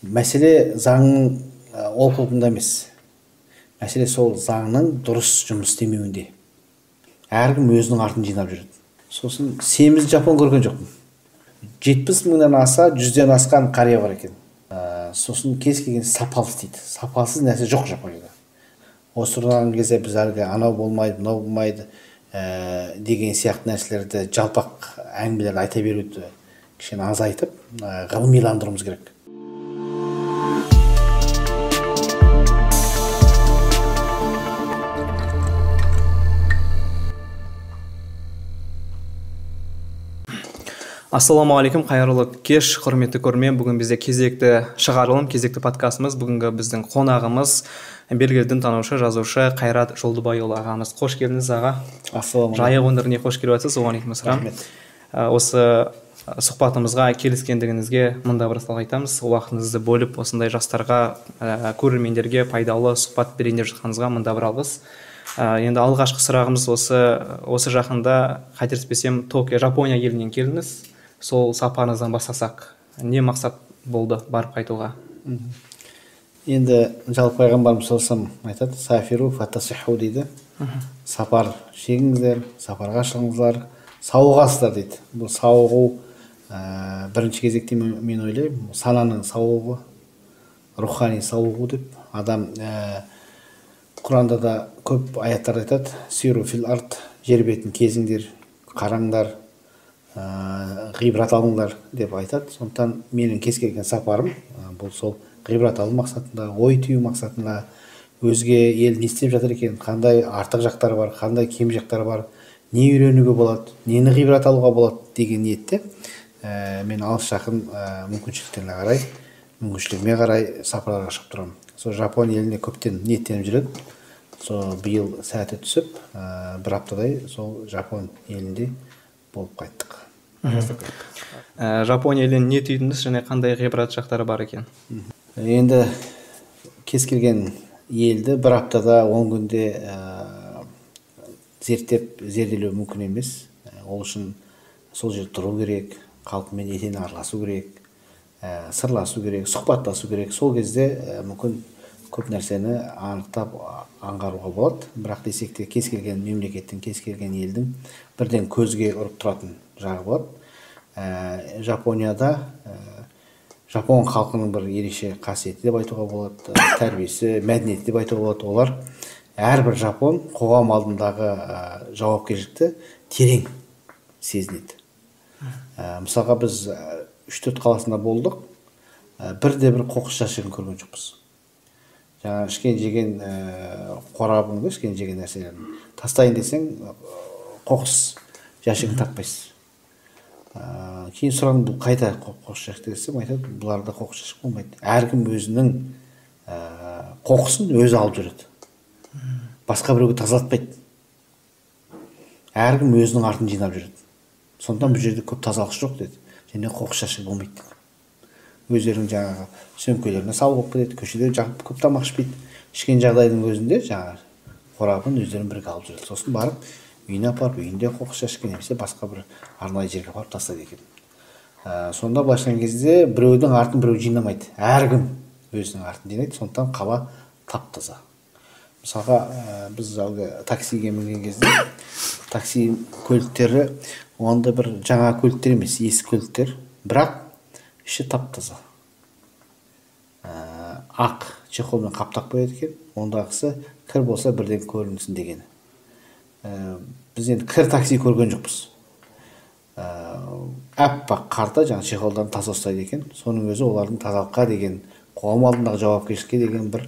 Мәселе заңның олқылығында емес. Мәселе сол заңның дұрыс жұмыс істемеуінде. Әркім өзінің артын жинап жүреді. Сосын семіз жапон көрген жоқпын. 70 мыңнан аса, 100-ден асқан қария бар екен. Сосын кез келген сапалы істейді. Сапасыз нәрсе жоқ Жапонияда. Осы тұрған кезде біз әлгі анау болмайды, мынау болмайды деген сияқты нәрселерді, жалпақ әңгімелерді айта беруді кішкене азайтып, ғылымиландыруымыз керек. Ассалаумағалейкум, қайырлы кеш, құрметті көрермен. Бүгін бізде кезекті шығарылым, кезекті подкастымыз. Бүгінгі біздің қонағымыз белгілі дінтанушы, жазушы Қайрат Жолдыбайұлы ағамыз. Қош келдіңіз, аға. Ассалаумағалейкум. Жайық өңіріне қош келіп жатсыз. Уағалейкум ассалам. Рахмет. Осы сұхбатымызға келіскендігіңізге мың да бір алғыс айтамыз. Уақытыңызды бөліп, осындай жастарға, көрермендерге пайдалы сұхбат берейін деп жатқаныңызға мың да бір алғыс. Енді алғашқы сұрағымыз осы жақында, қателеспесем, Токио, Жапония елінен келдіңіз. Сол сапарыңыздан бастасақ, не мақсат болды барып қайтуға? Енді жалпы пайғамбарымыз саллаллаху алейхи вассалам айтады, сафиру фатасиху дейді. Сапар шегіңіздер, сапарға шығыңыздар, сауығасыздар дейді. Бұл сауығу, бірінші кезекте мен ойлаймын, сананың сауығуы, рухани сауығу деп. Адам, Құранда да көп аяттар айтады, сиру фил ард, жер бетін кезіңдер, қараңдар, ғибрат алыңдар деп айтады. Сондықтан менің кез келген сапарым, бұл сол ғибрат алу мақсатында, ой түю мақсатында, өзге ел не істеп жатыр екен, қандай артық жақтары бар, қандай кем жақтары бар, не үйренуге болады, нені ғибрат алуға болады деген ниетте, мен алыс жақын, мүмкіншіліктеріне қарай, мүмкіншілігіме қарай сапарларға шығып тұрамын. Сол Жапон еліне көптен ниеттеніп жүрдім. Сол биыл сәті түсіп, бір аптадай сол Жапон елінде болып қайттық. Жапония елінен не түйдіңіз және қандай ғибрат жақтары бар екен? Енді кез келген елді бір аптада, 10 күнде, зерттеп, зерделеу мүмкін емес. Ол үшін сол жерде тұру керек, халқымен етене араласу керек, сырласу керек, сұхбаттасу керек. Сол кезде, мүмкін көп нәрсені анықтап, аңғаруға болады. Бірақ десек те, кез келген мемлекеттің, кез келген елдің бірден көзге ұрып тұратын жағы болады. Жапонияда, жапон халқының бір ерекше қасиеті деп айтуға болады, тәрбиесі, мәдениеті деп айтуға болады. Олар әрбір жапон қоғам алдындағы, жауапкершілікті терең сезінеді. Мысалға біз, 3-4 қаласында болдық, бірде бір қоқыс жәшігін көрген жоқпыз. Жаңа ішкен жеген, қорабыңды, ішкен жеген нәрселерін тастайын десең, қоқыс жәшігін таппайсыз. Кейін сұрадым, бұл қайда қоқыс жәшік десем, айтады, бұларда қоқыс жәшік болмайды. Әркім өзінің, қоқысын өзі алып жүреді. Басқа біреуге тазалатпайды. Әркім өзінің артын жинап жүреді. Сондықтан бұл жерде көп тазалық жоқ деді. Және қоқыс жәшігі болмайды деді. Өздерінің жаңағы сөмкелеріне салып қойып кетеді, көшеде көп тамақ ішпейді. Ішкен жағдайдың өзінде жаңағы қорабын өздерін бірге алып жүреді. Сосын барып үйіне апарып, үйінде қоқыс жәшікке немесе басқа бір арнайы жерге апарып тастайды екен. Сонда былайша айтқан кезде біреудің артын біреу жинамайды. Әркім өзінің артын жинайды, сондықтан қала тап-таза. Мысалға, біз әлгі таксиге мінген кезде такси көліктері онда бір жаңа көліктер емес, ескі көліктер, бірақ іші тап-таза. Ақ чехолмен қаптап қояды екен, ондағысы кір болса бірден көрінсін дегені. Біз енді кір такси көрген жоқпыз. Аппақ қарда жаңа чехолдан таза ұстайды екен. Соның өзі олардың тазалыққа деген, қоғам алдындағы жауапкершілікке деген бір,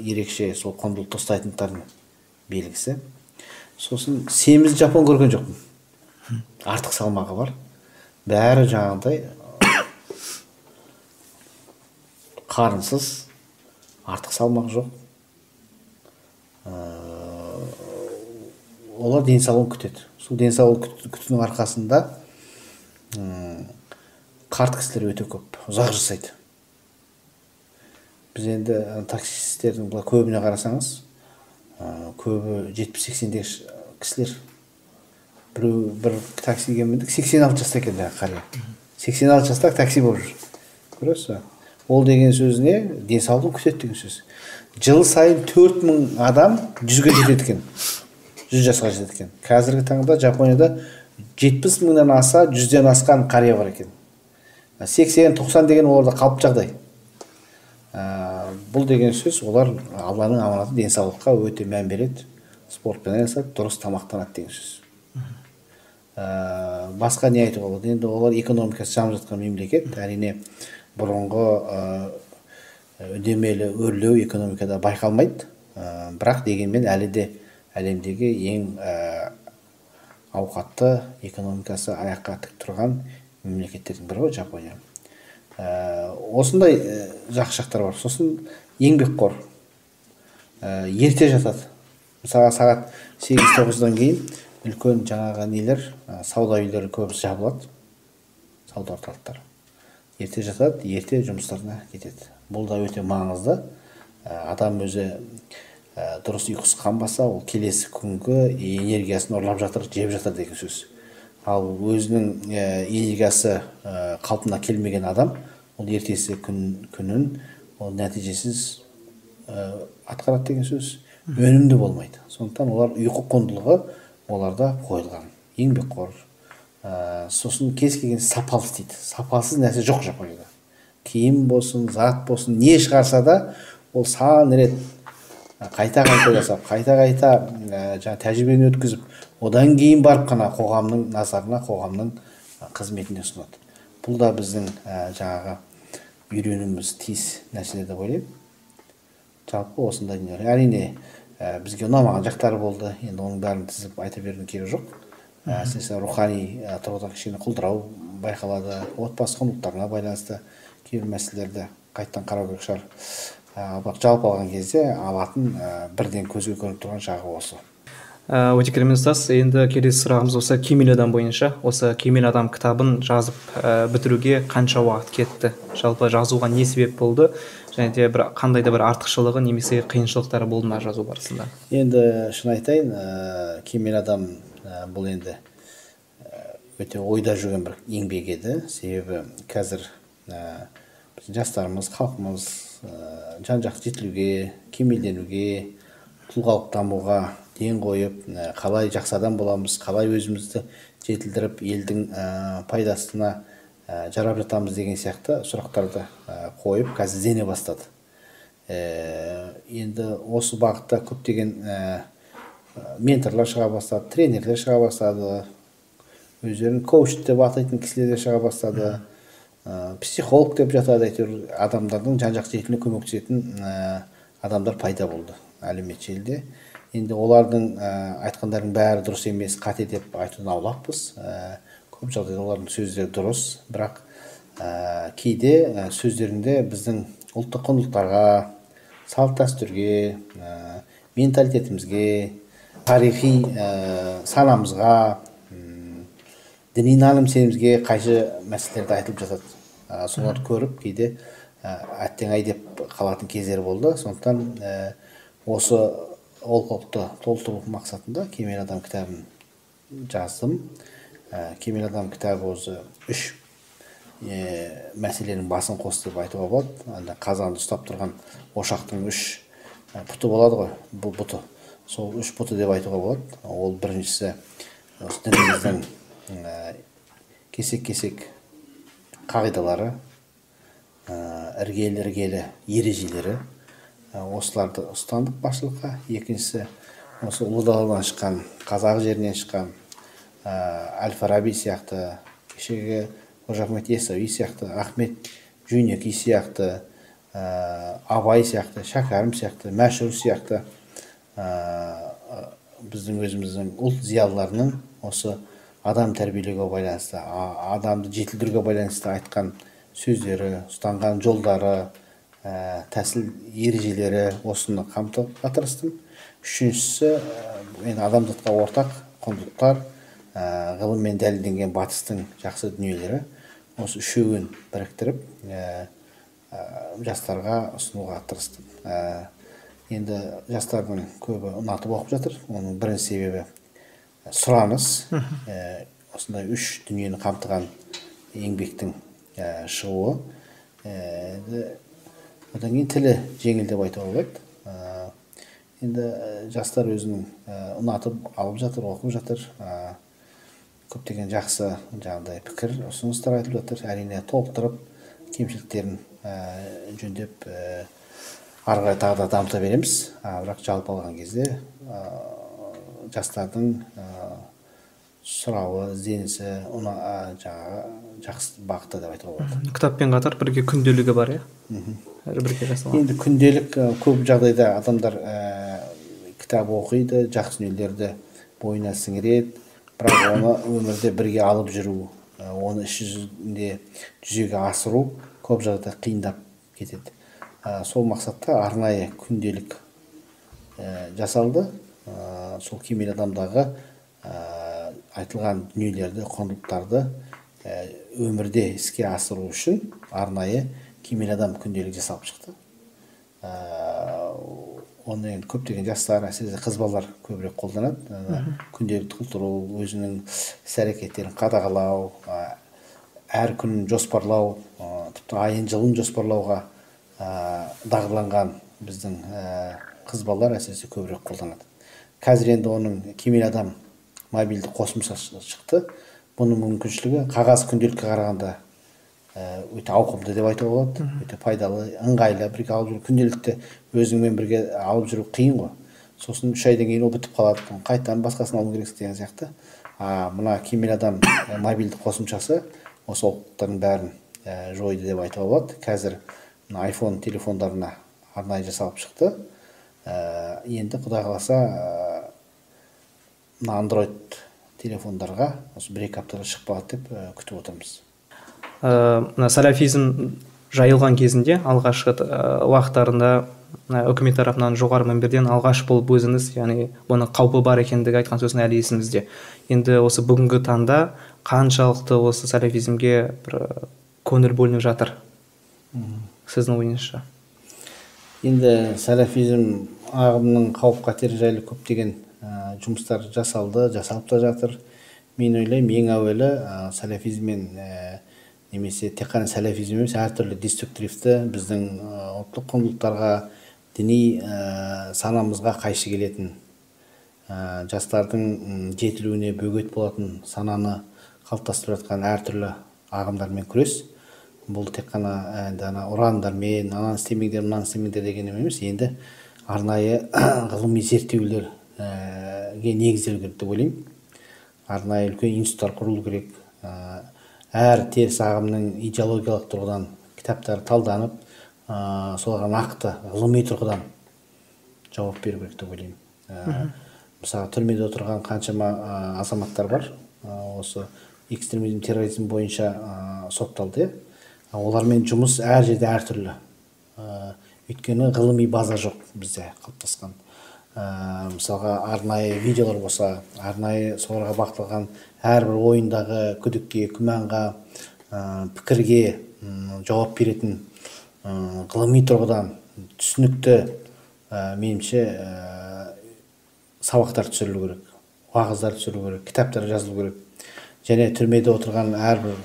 ерекше сол құндылықты ұстайтындықтарының белгісі. Сосын семіз жапон көрген жоқпын. Артық салмағы бар. Бәрі жаңағыдай қарынсыз, артық салмақ жоқ. Олар денсаулығын күтеді. Сол денсаулық күтудің арқасында, қарт кісілер өте көп, ұзақ жасайды. Біз енді таксистердің былай көбіне қарасаңыз, көбі 70-80-дегі кісілер. Біреу бір таксиге міндік, 86 жаста екен жаңағы қария. 86 жаста такси болып жүр. Көресіз бе? Ол деген сөз не? Денсаулығын күтеді деген сөз. Жыл сайын 4000 адам 100-ге жетеді екен. 100 жасқа жетеді екен. Қазіргі таңда Жапонияда 70 мыңнан аса 100-ден асқан қария бар екен. 80-90 деген оларда қалыпты жағдай. Бұл деген сөз, олар Алланың аманаты денсаулыққа өте мән береді, спортпен айналысады, дұрыс тамақтанады деген сөз. Басқа не айтуға болады? Енді олар экономикасы жанып жатқан мемлекет, әрине бұрынғы үдемелі өрлеу экономикада байқалмайды. Бірақ дегенмен әлі де әлемдегі ең ауқатты экономикасы аяққа тік тұрған мемлекеттердің бірі ғой Жапония. Осындай жақсы жақтар бар. Сосын еңбекқор, ерте жатады. Мысалға сағат 8-9-дан кейін үлкен жаңағы нелер, сауда үйлері көбісі жабылады, сауда орталықтары. Ерте жатады, ерте жұмыстарына кетеді. Бұл да өте маңызды. Адам өзі дұрыс ұйқысы қанбаса, ол келесі күнгі энергиясын ұрлап жатыр, жеп жатыр деген сөз. Ал өзінің энергиясы қалпына келмеген адам, ол ертесі күнін ол нәтижесіз атқарады деген сөз, өнімді болмайды. Сондықтан олар ұйқы құндылығы оларда қойылған. Еңбекқор. Сосын кез келген сапалы істейді. Сапасыз нәрсе жоқ Жапонияда. Киім болсын, зат болсын, не шығарса да, ол сан рет қайта-қайта жасап, қайта-қайта жаңа тәжірибені өткізіп, одан кейін барып қана қоғамның назарына, қоғамның қызметіне ұсынады. Бұл да біздің жаңағы үйренуіміз тиіс нәрселер деп ойлаймын. Жалпы осындай дүниелер. Әрине, бізге ұнамаған жақтары болды. Енді оның бәрін тізіп айта берудің керегі жоқ. Әсіресе рухани тұрғыдан кішкене құлдырау байқалады. Отбасы құндылықтарына байланысты кейбір мәселелерді қайтадан қарау керек шығар. Бірақ жалпы алған кезде алатын бірден көзге көрініп тұрған жағы осы. Өте керемет, ұстаз. Енді келесі сұрағымыз осы Кемел адам бойынша. Осы Кемел адам кітабын жазып бітіруге қанша уақыт кетті? Жалпы жазуға не себеп болды? Және де бір қандай да бір артықшылығы немесе қиыншылықтары болды ма жазу барысында? Енді шын айтайын, Кемел адам бұл енді өте ойда жүрген бір еңбек еді. Себебі қазір біздің жастарымыз, халқымыз жан-жақты жетілуге, кемелденуге, тұлғалық дамуға ден қойып, қалай жақсы адам боламыз, қалай өзімізді жетілдіріп, елдің пайдасына жарап жатамыз деген сияқты сұрақтарды қойып, қазір іздене бастады. Енді осы бағытта көптеген менторлар шыға бастады, тренерлер шыға бастады, өздерін коуч деп атайтын кісілер де шыға бастады, психолог деп жатады, әйтеуір адамдардың жан-жақты жетілуіне көмектесетін адамдар пайда болды әлеуметтік желіде. Енді олардың айтқандарының бәрі дұрыс емес, қате деп айтудан аулақпыз. Көп жағдайда олардың сөздері дұрыс, бірақ кейде сөздерінде біздің ұлттық құндылықтарға, салт дәстүрге, менталитетімізге, тарихи санамызға, діни наным сенімізге қайшы мәселелерді айтылып жатады. Соларды көріп кейде әттең ай деп қалатын кездер болды. Сондықтан осы олқылықты толтыру мақсатында Кемел адам кітабын жаздым. Кемел адам кітабы осы үш мәселенің басын қосты деп айтуға болады. Анда қазанды ұстап тұрған ошақтың үш бұты болады ғой, бұл бұты. Сол үш бұты деп айтуға болады. Ол біріншісі осы дініміздің кесек-кесек қағидалары, іргелі-іргелі ережелері, осыларды ұстандық басшылыққа. Екіншісі осы Ұлы даладан шыққан, қазақ жерінен шыққан Әл-Фараби сияқты, кешегі Қожа Ахмет Яссауи сияқты, Ахмет Жөнекей сияқты, Абай сияқты, Шәкәрім сияқты, Мәшһүр сияқты біздің өзіміздің ұлт зиялыларының осы адам тәрбиелеуге байланысты, адамды жетілдіруге байланысты айтқан сөздері, ұстанған жолдары, тәсіл ережелері, осыны қамтуға тырыстым. Үшіншісі, енді адамзатқа ортақ құндылықтар, ғылыммен дәлелденген батыстың жақсы дүниелері, осы үшеуін біріктіріп жастарға ұсынуға тырыстым. Енді жастардың көбі ұнатып оқып жатыр. Оның бірінші себебі сұраныс. Осындай үш дүниені қамтыған еңбектің шығуы. Енді одан кейін тілі жеңіл деп айтуға болады. Енді жастар өзінің ұнатып алып жатыр, оқып жатыр. Көптеген жақсы жаңағыдай пікір, ұсыныстар айтылып жатыр. Әрине толықтырып, кемшіліктерін жөндеп, ары қарай тағы да дамыта береміз. Бірақ жалпы алған кезде жастардың сұрауы, ізденісі жаңағы жақсы бағытта деп айтуға болады. Кітаппен қатар бірге күнделігі бар, иә? Бірге жасалған. Енді күнделік көп жағдайда адамдар кітап оқиды, жақсы дүниелерді бойына сіңіреді, бірақ оны өмірде бірге алып жүру, оны іс жүзінде жүзеге асыру көп жағдайда қиындап кетеді. Сол мақсатта арнайы күнделік жасалды. Сол кемел адамдағы айтылған дүниелерді, құндылықтарды өмірде іске асыру үшін арнайы кемел адам күнделік жасалып шықты. Оны енді көптеген жастар, әсіресе қыз балалар көбірек қолданады. Күнделік толтыру, өзінің іс-әрекеттерін қадағалау, әр күнін жоспарлау, тіпті айын, жылын жоспарлауға дағдыланған біздің қыз балалар әсіресе көбірек қолданады. Қазір енді оның кемел адам мобильді қосымшасы шықты. Бұның мүмкіншілігі қағаз күнделікке қарағанда өте ауқымды деп айтуға болады, өте пайдалы, ыңғайлы. Бірге алып жүру, күнделікті өзіңмен бірге алып жүру қиын ғой. Сосын 3 айдан кейін ол бітіп қалады, қайтадан басқасын алу керексің деген сияқты. Мына кемел адам мобильді қосымшасы осы олқылықтардың бәрін жойды деп айтуға болады. Қазір мына iPhone телефондарына арнайы жасалып шықты. Енді Құдай қаласа мына Android телефондарға осы 1-2 аптада шығып қалады деп күтіп отырмыз. Мына салафизм жайылған кезінде алғашқы уақыттарында үкімет тарапынан жоғары мінберден алғаш болып өзіңіз, яғни бұның қаупі бар екендігі айтқан сөзін әлі есімізде. Енді осы бүгінгі таңда қаншалықты осы салафизмге бір көңіл бөлініп жатыр сіздің ойыңызша? Енді салафизм ағымының қауіп қатері жайлы көптеген жұмыстар жасалды, жасалып та жатыр. Мен ойлаймын, ең әуелі салафизммен немесе тек қана салафизм емес, әртүрлі деструктивті біздің ұлттық құндылықтарға, діни санамызға қайшы келетін, жастардың жетілуіне бөгет болатын сананы қалыптастырып жатқан әртүрлі ағымдармен күрес. Бұл тек қана енді ана ұрандармен, ананы істемеңдер, мынаны істемеңдер деген емес, енді арнайы ғылыми зерттеулерге негізделу керек деп ойлаймын. Арнайы үлкен институттар құрылу керек. Әр теріс ағымның идеологиялық тұрғыдан кітаптары талданып, соларға нақты ғылыми тұрғыдан жауап беру керек деп ойлаймын. Мысалы, түрмеде отырған қаншама азаматтар бар, осы экстремизм, терроризм бойынша сотталды. Олармен жұмыс әр жерде әртүрлі. Өйткені ғылыми база жоқ бізде қалыптасқан. Мысалға, арнайы видеолар болса, арнайы соларға бағытталған әрбір ойындағы күдікке, күмәнға, пікірге жауап беретін ғылыми тұрғыдан түсінікті, меніңше, сабақтар түсірілу керек, уағыздар түсірілу керек, кітаптар жазылу керек. Және түрмеде отырған әрбір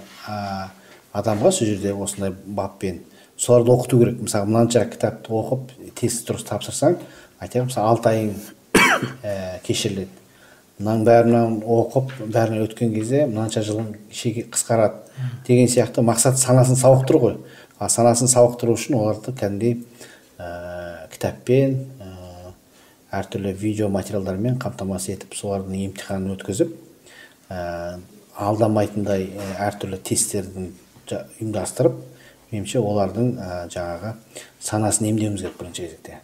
адамға сол жерде осындай баппен соларды оқыту керек. Мысалы, мынанша кітапты оқып, тест дұрыс тапсырсаң, айтайық, мысалы, 6 айың кешіріледі. Мынаның бәрінен оқып, бәрінен өткен кезде мынанша жылың шеге қысқарады деген сияқты мақсат санасын сауықтыру ғой. А санасын сауықтыру үшін оларды кәдімгідей кітаппен, әртүрлі видео материалдармен қамтамасыз етіп, солардың емтиханын өткізіп, алдамайтындай әртүрлі тесттердің ұйымдастырып, меніңше олардың жаңағы санасын емдеуіміз керек бірінші кезекте.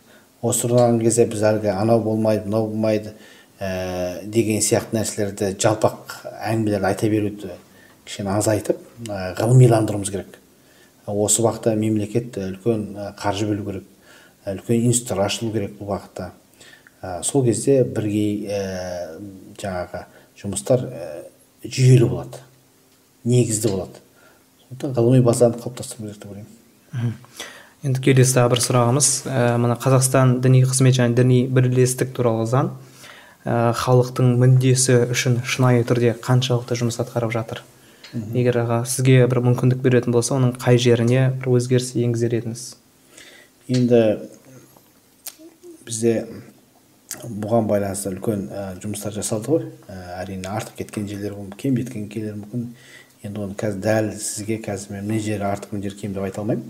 Осы тұрған кезде біз әлгі анау болмайды, мынау болмайды деген сияқты нәрселерді, жалпақ әңгімелерді айта беруді кішкене азайтып, ғылымиландыруымыз керек. Осы уақытта мемлекет үлкен қаржы бөлу керек, үлкен институттар ашылу керек бұл уақытта. Сол кезде бірге жаңағы жұмыстар жүйелі болады, негізді болады. Сондықтан ғылыми базаны қалыптастыру керек деп ойлаймын. Енді келесі тағы бір сұрағымыз, мына Қазақстан діни қызмет және діни бірлестік туралы заң халықтың мүддесі үшін шынайы түрде қаншалықты жұмыс атқарып жатыр? Егер аға сізге бір мүмкіндік беретін болса, оның қай жеріне бір өзгеріс енгізер едіңіз? Енді бізде бұған байланысты үлкен жұмыстар жасалды ғой. Әрине артық кеткен жерлер мүмкін, кем кеткен жерлер мүмкін. Енді оны қазір дәл сізге қазір мен мына жері артық, мына жері кем деп айта алмаймын.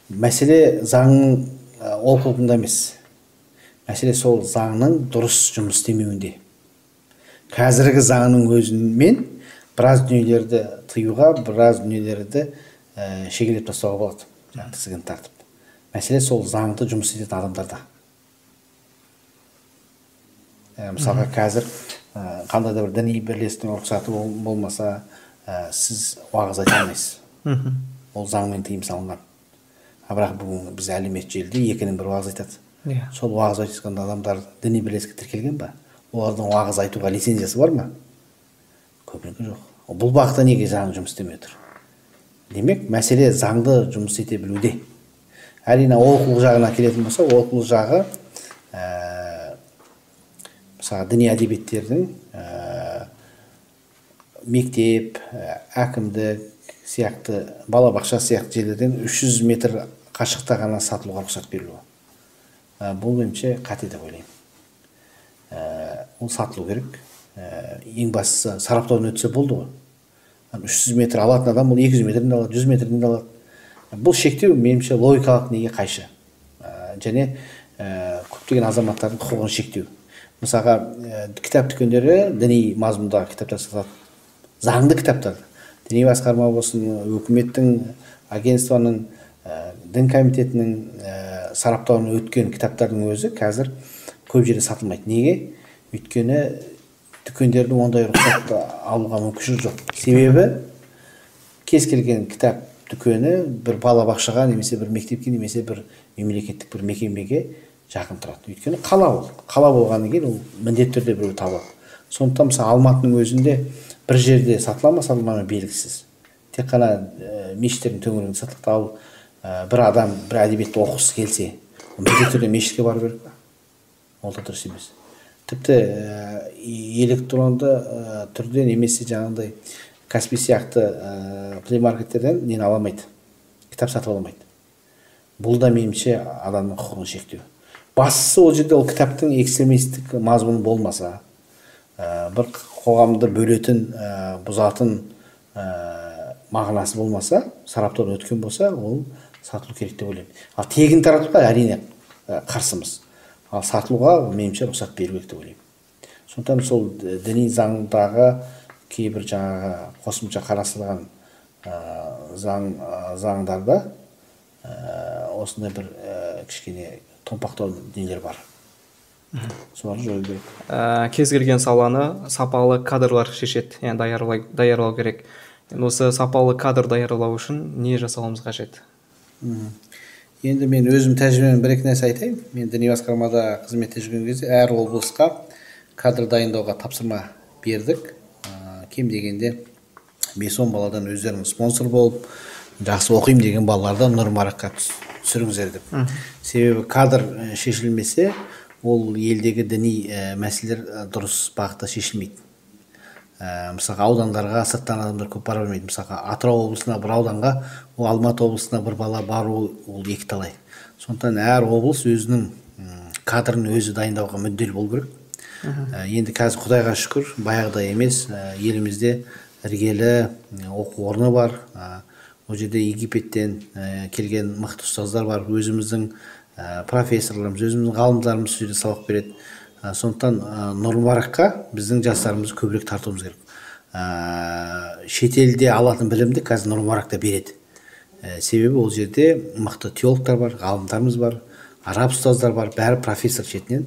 Мәселе заңның олқылығында емес. Мәселе сол заңның дұрыс жұмыс істемеуінде. Қазіргі заңның өзімен біраз дүниелерді тыюға, біраз дүниелерді шегелеп тастауға болады, жаңағы тізгін тартып. Мәселе сол заңды жұмыс істететін адамдарда. Мысалға қазір қандай да бір діни бірлестіктің рұқсаты болмаса, сіз уағыз айта алмайсыз. Ол заңмен тыйым салынған. Бірақ бүгін біз әлеуметтік желіде екінің бірі уағыз айтады. Сол уағыз айтқан адамдар діни бірлестікке тіркелген ба? Олардың уағыз айтуға лицензиясы бар ма? Көбінікі жоқ. Бұл бағытта неге заң жұмыс істемей отыр? Демек, мәселе заңды жұмыс ете білуде. Әрине, олқылық жағына келетін болса, олқылық жағы мысалы діни әдебиеттердің мектеп, әкімдік сияқты, балабақша сияқты жерлерден 300 метр қашықта ғана сатылуға рұқсат берілуі. Бұл меніңше қате деп ойлаймын. Ол сатылу керек. Ең бастысы сараптаудан өтсе болды ғой. 300 метр алатын адам ол 200 метрден де алады, 100 метрден де алады. Бұл шектеу меніңше логикалық неге қайшы. Және көптеген азаматтардың құқығын шектеу. Мысалға, кітап дүкендері діни мазмұндағы кітаптар сатады. Заңды кітаптарды. Діни басқарма болсын, өкіметтің, агентствоның, дін комитетінің сараптауынан өткен кітаптардың өзі қазір көп жерде сатылмайды. Неге? Өйткені дүкендердің ондай рұқсат алуға мүмкіншілігі жоқ. Себебі кез келген кітап дүкені бір балабақшаға немесе бір мектепке немесе бір мемлекеттік бір мекемеге жақын тұрады. Өйткені қала ол. Қала болғаннан кейін ол міндетті түрде біреу табады. Сондықтан мысалы Алматының өзінде бір жерде сатыла ма, сатылмай ма белгісіз. Тек қана мешіттердің төңірегінде сатылады. Ал бір адам бір әдебиетті оқығысы келсе, міндетті түрде мешітке бару керек пе? Ол да дұрыс емес. Тіпті электронды түрде немесе жаңағындай Каспи сияқты плеймаркеттерден нені ала алмайды, кітап сатып ала алмайды. Бұл да меніңше адамның құқығын шектеу. Бастысы ол жерде ол кітаптың экстремистік мазмұны болмаса, бір қоғамды бөлетін, бұзатын мағынасы болмаса, сараптаудан өткен болса, ол сатылу керек деп ойлаймын. Ал тегін таратуға әрине қарсымыз. Ал сатылуға меніңше рұқсат беру керек деп ойлаймын. Сондықтан сол діни заңдағы кейбір жаңағы қосымша қарастырылған заңдарда осындай бір кішкене томпақтау дүниелер бар. Соларды жою керек. Кез келген саланы сапалы кадрлар шешеді, яғни даярлау керек. Енді осы сапалы кадр даярлау үшін не жасауымыз қажет? Енді мен өзім тәжірибемнен бір екі нәрсе айтайын. Мен діни басқармада қызметте жүрген кезде әр облысқа кадр дайындауға тапсырма бердік. Кем дегенде 5-10 баладан өздерінің спонсор болып, жақсы оқимын деген балалардан Нұр-Мүбаракқа түсіріңіздер деп. Себебі кадр шешілмесе, ол елдегі діни мәселелер дұрыс бағытта шешілмейді. Мысалға аудандарға сырттан адамдар көп бара бермейді. Мысалға Атырау облысына бір ауданға, ол Алматы облысына бір бала бару ол екі талай. Сондықтан әр облыс өзінің кадрын өзі дайындауға мүдделі болу керек. Енді қазір Құдайға шүкір, баяғыдай емес, елімізде іргелі оқу орны бар. Ол жерде Египеттен келген мықты ұстаздар бар, өзіміздің профессорларымыз, өзіміздің ғалымдарымыз сол жерде сабақ береді. Сондықтан Нұр-Мүбаракқа біздің жастарымызды көбірек тартуымыз керек. Шетелде алатын білімді қазір Нұр-Мүбаракта береді. Себебі ол жерде мықты теологтар бар, ғалымдарымыз бар, араб ұстаздар бар, бәрі профессор шетінен.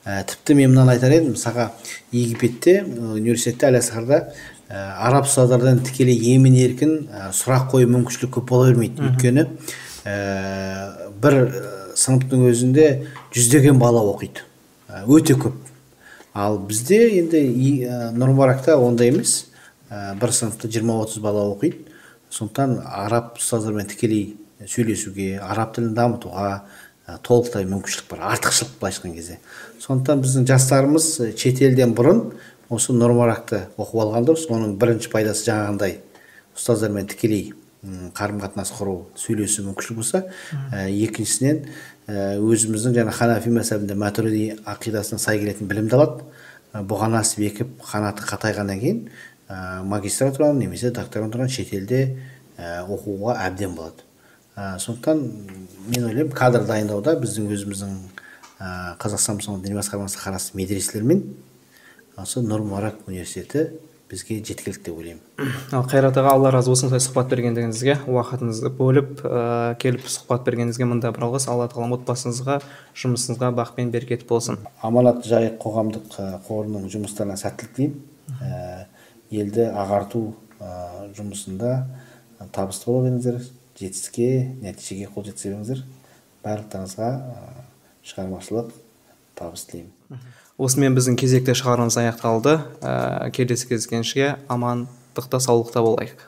Тіпті мен мынаны айтар едім, мысалға Египетте, университетте, Әл-Азхарда араб ұстаздардан тікелей емін еркін сұрақ қою мүмкіншілік көп бола бермейді. Өйткені бір сыныптың өзінде жүздеген бала оқиды. Өте көп. Ал бізде енді Нұр-Мүбаракта ондай емес. Бір сыныпта 20-30 бала оқиды. Сондықтан араб ұстаздармен тікелей сөйлесуге, араб тілін дамытуға толықтай мүмкіншілік бар, артықшылық былайша айтқан кезде. Сондықтан біздің жастарымыз шетелден бұрын Осы Нұр Мүбаракты оқып алған дұрыс. Оның бірінші пайдасы жаңағындай ұстаздармен тікелей қарым-қатынас құру, сөйлесу мүмкіншілік болса, екіншісінен өзіміздің жаңа ханафи мазхабында матуриди ақидасына сай келетін білімді алады. Бұғанасы бекіп, қанаты қатайғаннан кейін магистратураны немесе докторантураны шетелде оқуға әбден болады. Сондықтан мен ойлаймын, кадр дайындауда біздің өзіміздің Қазақстан мұсылман діни басқармасына қарасты медреселер мен осы Нұр Мүбарак университеті бізге жеткілікті деп ойлаймын. Ал Қайрат аға, Алла разы болсын осылай сұхбат бергендігіңізге, уақытыңызды бөліп келіп сұхбат бергеніңізге мың да бір алғыс. Алла тағалам отбасыңызға, жұмысыңызға бақ пен берекет болсын. Аманат Жайық қоғамдық қорының жұмыстарына сәттілік тілеймін. Елді ағарту жұмысында табысты бола беріңіздер, жетістікке, нәтижеге қол жеткізе беріңіздер. Барлықтарыңызға шығармашылық табыс тілеймін. Осымен біздің кезекті шығарылымыз аяқталды. Келесі кездескенше амандықта, саулықта болайық.